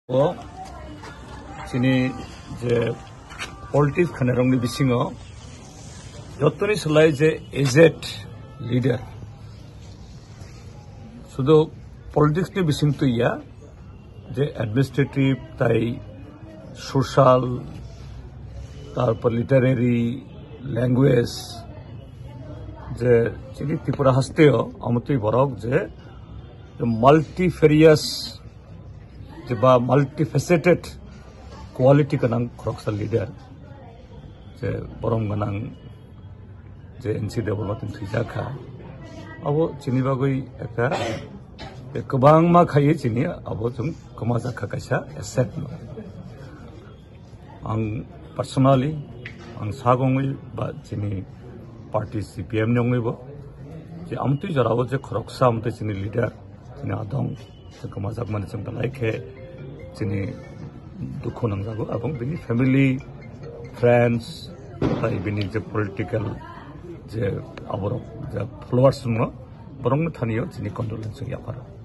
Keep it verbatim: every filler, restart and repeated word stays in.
O chini je politics khanarokni bisingo jotoni slai je aged leader, sudu politics ni bising twi ya, je administrative tai social, tarpor literary, language, je chini Tripura hasteo amotwi borok je multifarious je ba multifaceted quality gwnang khoroksa leader, je borom gwnang, je N C development thwijak kha. Abo chini bagwi ekta, je kwbangma khaiwi chini abo chwng kwmajak kha kaisa asset no. Ang personally, ang sak wngwi ba chini party C P M ni wngwi bo, je amtwi jorao je khoroksa amtwi chini leader, chini adong, chwng kwmajakmani chwng belai khe chini dukhu nangjago, abong bini family, friends, tai bini je political je aborok je followers wngno, borokni thaniyo chini condolence wng yapharo.